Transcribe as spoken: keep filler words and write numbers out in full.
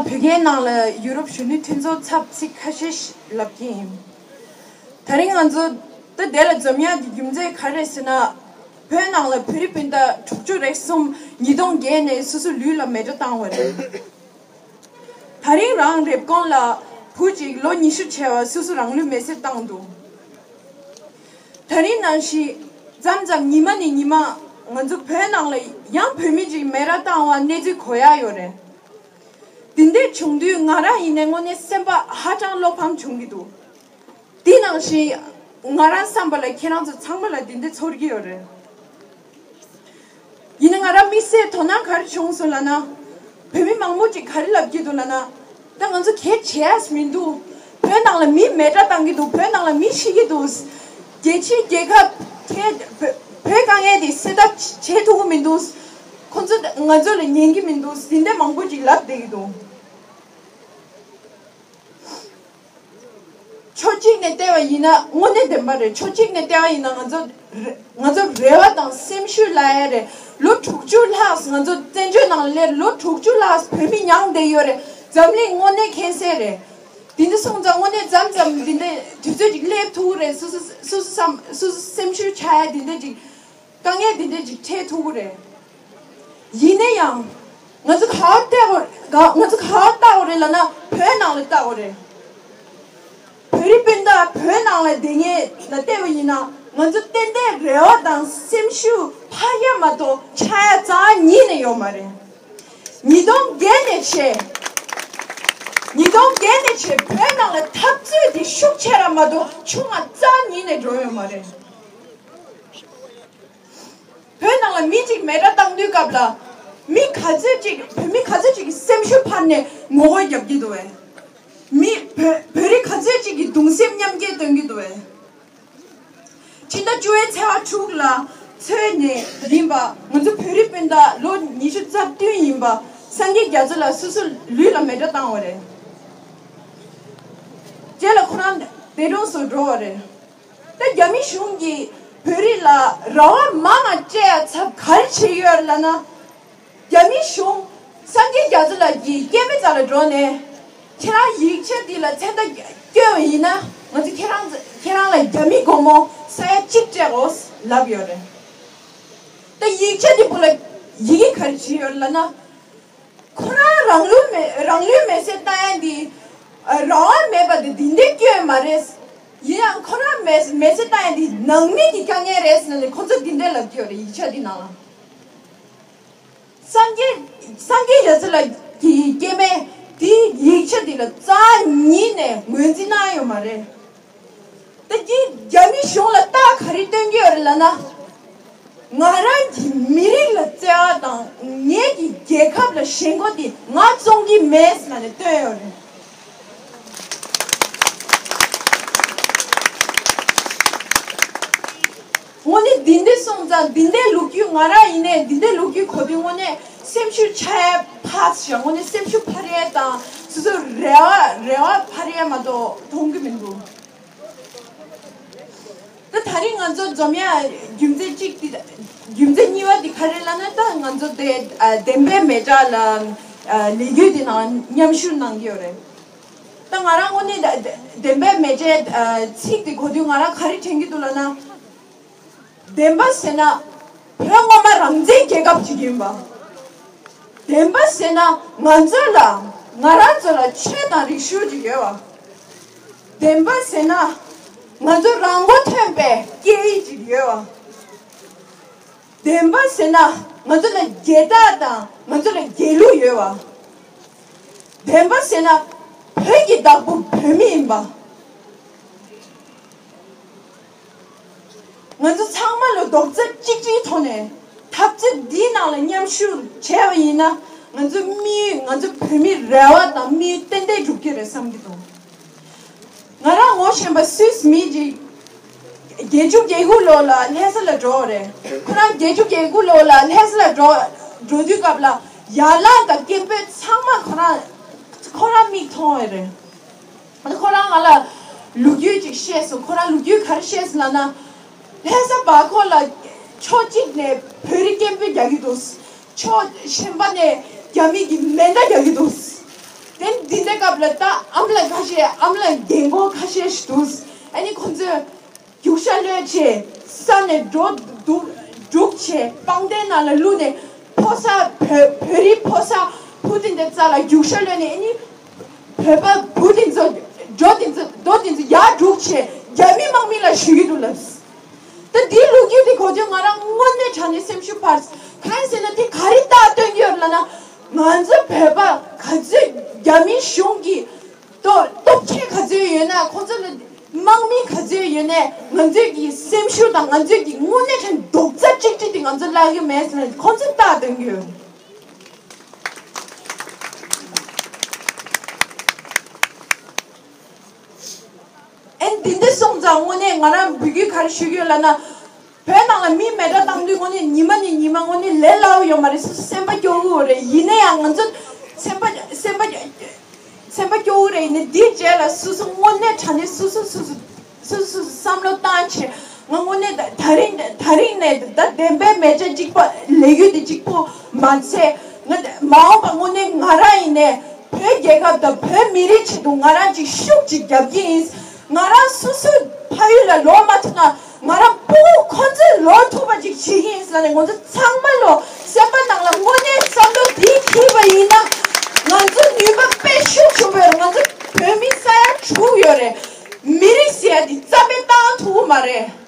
བོད་ཁའི་ནང་ལ་ཡུ་རོབ་གཞོན་ནུའི་མཐུན་ཚོགས་ཚབ་ཚིག་ཁ་ཤས་ཤིག་ལབ་ཀྱི་ཡིན། ད་རིང་ང་ཚོ་ད་དེ་ལ་འཛོམས་ཡག་གི་རྒྱུ་མཚན་ག་རེ་རེད་ཟེར་ན། བོད་ནང་ལ་བོད་རིགས་སྤུན་ཟླ་དྲུག་ཅུ་རེ་གསུམ་ཉིས་སྟོང་བརྒྱད་ནས་སོ་སོའི་ལུས་ལ་མེ་དགྲ་བཏང་བ་རེད། ད་རིང་རང་རེབ་གོང་ལ་བུ་གཅིག་ལོ་ཉི་ཤུ་བྱས་པ་སོ་སོ་རང་ལུས་མེ་བསྲེགས་བཏང་འདུག་ད་རིང་ནང་བཞིན་མཚམས་མཚམས་ཉི་མ་ནས་ཉི་མ་ང་ཚོ་བོད་ནང་ལ་ཡང་བོད་མི་གཅིག་མེ་དགྲ་བཏང་བ་གནས་ཚུལ་གོ་ཡག་ཡོད་རེད། འདི་འདྲ་བྱུང་དུས་ང་རང་ཡིན་ནའི་དངོས་གནས་སེམས་པ་ཧ་ཅང་བློ་ཕམ་བྱུང་གི་འདུག་དེ་ནང་བཞིན་ང་རང་བསམ་པ་ལ་ཁྱེད་རང་ཚོ་ཚང་མ་ལ་འདི་འདྲ་ཚོར་གྱི་ཡོད་རེད། ཡིན་ན་ང་རང་དམིགས་བསལ་དོ་སྣང་ག་རེ་བྱུང་སོང་ལབ་ན། བོད་མི་མང་པོ་ཅིག་ག་རེ་ལབ་ཀྱི་འདུག་ལབ་ན། ད་ང་ཚོ་གལ་ཆེ་ཡས་མི་འདུག་བོད་ནང་ལ་མི་མེ་དགྲ་བཏང་གི་འདུག་བོད་ནང་ལ་མི་ཤི་གི་འདུག་རྒྱལ་སྤྱི་རྒྱལ་ཁབ་ཁྱེད་བོད་བོད་དཀའ་ངལ་དེ་སེལ་ཐབས་བྱེད་ཐུབ་ཀྱི་མི་འདུག་ཁོ་ཚོ་ང་ཚོ་ལ་ཉན་གྱི་མི་འདུག་འདི་འདྲ་མང་པོ་ཅིག་ལབ་བསྡད་ཀྱི་འདུག་ཕྱོགས་གཅིག་ནས་བལྟས་པ་ཡིན་ན་དངོས་གནས་བདེན་པ་རེད། ཕྱོགས་གཅིག་ནས་བལྟས་པ་ཡིན་ན་ང་ཚོ་རེ་ང་ཚོ་རེ་བ་དང་སེམས་ཤུགས་ལ་ཡ་རེད། ལོ་དྲུག་ཅུ་ལྷག་ང་ཚོ་བཙན་བྱོལ་ནང་ལ་སླེབས། ལོ་དྲུག་ཅུ་ལྷག་བོད་མི་མྱངས་བསྡད་ཡོད་རེད། འཛམ་གླིང་དངོས་གནས་མཁྱེན་གསལ་རེད། དེ་འདྲ་སོང་ཙང་དངོས་གནས་མཚམས་མཚམས་འདི་འདྲ་དུས་ཚོད་ཅིག་སླེབས་ཐུབ་ཀྱི་རེད། སོ་སོ་སོ་སོ་བསམ་སོ་སོ་སེམས་ཤུགས་ཆག་ཡ་འདི་འདྲ་ཅིག་དཀའ་ངལ་འདི་འདྲ་ཅིག་འཕྲད་ཐུབ་ཀྱི་རེད། ཡིན་ན་ཡང་། ང་ཚོ་ག་པར་བལྟ་དགོས་ག་ང་ཚོ་ག་པར་བལྟ་དགོས་རེད་ལབ་ན་བོད་ནང་ལ་བལྟ་དགོས་རེད། བོད་རིགས་སྤུན་ཟླ་བོད་ནང་ལ་བསྡད་མཁན་ལ་བལྟས་པ་ཡིན་ན་ང་ཚོ་ཏན་ཏན་རེ་བ་དང་སེམས་ཤུགས་འཕར་ཡ་མ་གཏོགས་ཆག་ཡ་རྩ་བ་ཉིད་ནས་ཡོད་མ་རེད། ཉིས་སྟོང་བརྒྱད་ནས་བྱས། ཉིས་སྟོང་བརྒྱད་ནས་བྱས་བོད་ནང་ལ་འཐབ་རྩོད་དེ་ཤུགས་ཆེ་ར་མ་གཏོགས་ཆུང་བ་རྩ་བ་ཉིད་ནས་འགྲོ་ཡོད་མ་རེད། བོད་ནང་ལ་མི་གཅིག་མེ་དགྲ་བཏང་དུས་སྐབས་ལ། མི་ག་ཚོད་ཅིག་བོད་མི་ག་ཚོད་ཅིག་གི་སེམས་ཤུགས་འཕར་ནས་ངོ་རྒོལ་རྒྱབ་ཀྱི་འདུག་བས། མི་བོད་བོད་རིགས་ག་ཚོད་ཅིག་གི་གདུང་སེམས་མཉམ་སྐྱེད་སྟོན་གྱི་འདུག་བས། ཕྱི་ཟླ་བཅུ་པའི་ཚེས་པ་དྲུག་ལ་ཚོད་ནས་ཡིན་པ་ང་ཚོ་བོད་རིགས་སྤུན་ཟླ་ལོ་ཉི་ཤུ་རྩ་བདུན་ཡིན་པ་སངས་རྒྱས་རྒྱ་མཚོ་ལགས་སོ་སོ་ལུས་ལ་མེ་དགྲ་བཏང་བ་རེད། རྗེས་ལ་ཁོ་རང་འདས་གྲོངས་སུ་འགྲོ་བ་རེད། ད་རྒྱ་མི་གཞུང་གིས་བོད་རིགས་ལ་རང་དབང་མང་ང་སྤྲད་ཡ་ཚབ་ག་རེ་བྱས་ཡོད་ལབ་ན། རྒྱ་མི་གཞུང་སངས་རྒྱས་རྒྱ་མཚོ་ལགས་ཀྱི་སྐྱེ་དམན་རྩ་ལ་འགྲོ་ནས། ཁྱེད་རང་ཡིག་ཆ་འདི་ལ་མཚན་རྟགས་བཀོད་པ་ཡིན་ན་ང་ཚོ་ཁྱེད་རང་ཁྱེད་རང་ལ་རྒྱ་མི་སྒོར་མོ་ས་ཡ་གཅིག་སྤྲད་དགོས་ལབ་ཡོད་རེད། ད་ཡིག་ཆ་འདི་བུ་ལ་ཡི་གེ་ག་རེ་བྲིས་ཡོད་ལབ་ན། ཁོ་རང་རང་ལུས་མེ་རང་ལུས་མེ་བསྲེགས་བཏང་ཡ་འདི། ཨ། རང་དབང་མེད་པ་དེ་འདི་འདྲའི་སྐྱོན་མ་རེད། ཡིན་ཡང་ཁོ་རང་མེ་མེ་བསྲེགས་བཏང་ཡ་འདི་ནང་མི་གི་དཀའ་ངལ་རེད་ཟེར་ནས་ཁོ་ཚོ་འདི་འདྲ་ལབ་ཀྱི་ཡོད་རེད། ཡིག་ཆ་འདི་ནང་ལ། སངས་རྒྱས་སངས་རྒྱས་རྒྱ་མཚོ་ལགས་ཀྱི་སྐྱེ་དམན་དེ་ཡིག་ཆ་འདི་ལ་རྩ་ཉིད་ནས་ངོས་འཛིན་གནང་ཡོད་མ་རེད། ད་ཀྱི་རྒྱ་མི་གཞུང་ལ་རྟགས་ག་རེ་སྟོན་གྱི་ཡོད་རེད་ལབ་ན། ང་རང་གི་མི་རིགས་ལ་བརྩེ་བ་དང་ངེད་ཀྱི་རྒྱལ་ཁབ་ལ་ཞེན་ཁོག་དེ་ང་བཙོང་གི་མེད་ཟེར་ནས་སྟོན་ཡོད་རེད། དངོས་གནས་འདི་འདྲ་སོང་ཙང་འདི་འདྲའི་ལོ་རྒྱུས་ང་རང་ཡིན་ནའི་འདི་འདྲའི་ལོ་རྒྱུས་གོ་དུས་དངོས་གནས་སེམས་ཤུགས་ཆག་ཡས་ཕར་བཞག་དངོས་གནས་སེམས་ཤུགས་འཕར་ཡས་དང་སོ་སོའི་རེ་བ་རེ་བ་འཕར་ཡས་མ་གཏོགས་མཐོང་གི་མི་འདུག་ད་ད་རིང་ང་ཚོ་འཛོམས་ཡ་རྒྱུ་མཚན་གཅིག་དེ། རྒྱུ་མཚན་གཉིས་པ་དེ་ག་རེ་ལབ་ན། ད་ང་ཚོ་དེ་ཨ་བདེན་པའི་མེ་སྲེག་ལ་ཨ་ལས་འགུལ་དེ་ནང་མཉམ་ཞུགས་གནང་གི་ཡོད་རེད། ད་ང་རང་དངོས་གནས་ད་བདེན་པའི་མེ་སྲེག་ཨ་ཚིག་དེ་གོ་དུས་ང་རང་ག་རེ་དྲན་གྱི་འདུག་ལབ་ན། བདེན་པ་ཟེར་ན་བོད་སྔོན་མ་རང་བཙན་རྒྱལ་ཁབ་ཅིག་ཡིན་པ། བདེན་པ་ཟེར་ན་ང་ཚོ་ལ་ང་རང་ཚོ་ལ་ཆོས་དང་རིག་གཞུང་ཅིག་ཡོད་པ། བདེན་པ་ཟེར་ན་ང་ཚོ་རང་མགོ་ཐོན་པའི་སྐད་ཡིག་ཅིག་ཡོད་པ། བདེན་པ་ཟེར་ན་ང་ཚོ་ལ་རྒྱལ་རྟགས་དང་ང་ཚོ་ལ་རྒྱལ་གླུ་ཡོད་པ། བདེན་པ་ཟེར་ན་བོད་ཀྱི་བདག་པོ་བོད་མི་ཡིན་པ། ང་ཚོ་ཚང་མ་ལ་རྡོག་རྩ་གཅིག་སྒྲིལ་ཐོག་ནས་འཐབ་རྩོད་འདིའི་ནང་ལ་མཉམ་ཞུགས་བྱས་པ་ཡིན་ན། ང་ཚོ་མི་ང་ཚོ་བོད་མིའི་རེ་བ་དང་མིའི་ཏན་ཏན་འགྲུབ་ཀྱི་རེད་བསམ་གྱི་འདུག་ང་རང་ངོ་ཤེས་པ་སུད་སི་མི་ཅིག་བརྒྱད་ཅུ་གྱ་དགུ་ལོ་ལ་ལྷ་ས་ལ་འགྲོ་བ་རེད། ཁོ་རང་བརྒྱད་ཅུ་གྱ་དགུ་ལོ་ལ་ལྷ་ས་ལ་འགྲོ་འགྲོ་དུས་སྐབས་ལ་ཡར་ལངས་དང་སྐད་འབོད་ཚང་མ་ཁོ་རང་ཁོ་རང་མིག་མཐོང་བ་རེད། ཁོ་རང་ང་ལ་ལོ་རྒྱུས་ཅིག་བཤད་སོང་། ཁོ་རང་ལོ་རྒྱུས་ག་རེ་བཤད་སོང་ལབ་ན། ལྷ་ས་བར་སྐོར་ལ་ཕྱོགས་གཅིག་ནས་བོད་རིགས་སྐད་འབོད་རྒྱག་གི་འདུག་ཕྱོགས་གཞན་པ་ནས་རྒྱ་མི་གི་མེ་མདའ་རྒྱག་གི་འདུག་ད་ཨ་མ་ལགས་ཁ་ཤས་ཨ་མ་ལགས་རྒན་གོག་ཁ་ཤས་ཤིག་འདུག་ཨ་ནི་ཁོང་ཚོས་རྒྱུག་ཤར་གློད་བྱས་ས་ནས་འགྲོ་འདུག་འགྲུག་བྱས་པང་གདན་ནང་ལ་བླུགས་ནས་ཕོ་གསར་བོད་བོད་རིགས་ཕོ་གསར་བུ་དེ་འདྲ་རྩ་ལ་རྒྱུག་ཤར་གློད་ནས་ཨ་ནི་བོད་པ་བུ་དེ་ཚོ་འགྲོ་དེ་ཚོ་རྡོ་དེ་ཚོ་ཡར་འགྲུག་བྱས་རྒྱ་མི་དམག་མི་ལ་ཞུ་གི་འདུག་ལབ། ད་འདིའི་ལོ་རྒྱུས་དེ་གོ་དུས་ང་རང་དངོས་གནས་དྲང་གནས་སེམས་ཤུགས་འཕར། གང་ཡིན་ཟེར་ན་དེ་ག་རེ་རྟགས་སྟོན་གྱི་ཡོད་ལབ་ན། ང་ཚོ་བོད་པ་ག་ཚོད་རྒྱ་མི་གཞུང་གི་སྟོབས་སྟོབས་ཆེན་ག་ཚོད་ཡོད་ན། ཁོང་ཚོ་ལ་དམག་མི་ག་ཚོད་ཡོད་ན། ང་ཚོའི་གི་སེམས་ཤུགས་དང་ང་ཚོའི་གི་དངོས་གནས་དྲང་རྡོག་རྩ་གཅིག་སྒྲིལ་དེ་ང་ཚོ་བརླག་གི་མེད་ཟེར་ན་ཁོང་ཚོ་རྟགས་སྟོན་གྱི་ཡོད། ཨེ་འདི་འདི་སོང་ཙང་དངོས་གནས་ང་རང་འབོད་སྐུལ་ག་རེ་ཞུ་གི་ཡོད་ལབ་ན། བོད་ནང་ལ་མི་མེ་མདའ་བཏང་དུས་དངོས་གནས་ཉི་མ་ནས་ཉི་མ་དངོས་གནས་ལས་སླ་བོ་ཡོད་མ་རེད། སོ་སོ་སེམས་པ་སྐྱོ་གི་ཡོད་རེད། ཡིན་ན་ཡང་ང་ཚོ་སེམས་པ་སེམས་པ་སེམས་པ་སྐྱོ་གི་རེད། ཡིན་ནའི་འདིའི་རྗེས་ལ་སོ་སོ་དངོས་གནས་དྲང་གནས་སོ་སོ་སོ་སོ་སོ་སོ་སོ་བསམ་བློ་བཏང་བྱས། ང་དངོས་གནས་ད་ད་རིང་ད་རིང་ནས་ད་བདེན་པའི་མེ་ལྕེ་གཅིག་པ་ལས་རྒྱུ་དེ་གཅིག་པོ་མ་ཚད། ང་མ་འོངས་པ་དངོས་གནས་ང་རང་ཡིན་ནས་བོད་རྒྱལ་ཁབ་དང་བོད་མི་རིགས་ཆེད་དུ་ང་རང་ཅིག་ཤུགས་ཅིག་རྒྱབ་ཀྱི་ཡིན། ང་རང་སོ་སོའི་ཕ་ཡུལ་ལ་ལོག་མ་ཐུབ་ན་ང་རང་སྤུ་གུ་ཁོ་ཚོས་ལོག་ཐུབ་པ་ཅིག་བྱེད་ཀྱི་ཡིན་ཟེར་ནས་ང་ཚོ་ཚང་མ་ལོ་སེམས་པ་ནང་ལ་དངོས་གནས་བསམ་བློ་འདི་འཁྱེར་བ་ཡིན་ན་ང་ཚོ་ནུས་པ་དཔེ་ཤུགས་ཆེན་པོ་ཡོད་རེད། ང་ཚོ་བོད་མི་ས་ཡ་དྲུག་ཡོད་རེད། མི་རིགས་ཟེར་ཡ་འདི་རྩ་མེད་བཏང་ཐུབ་ཀྱི་མ་རེད།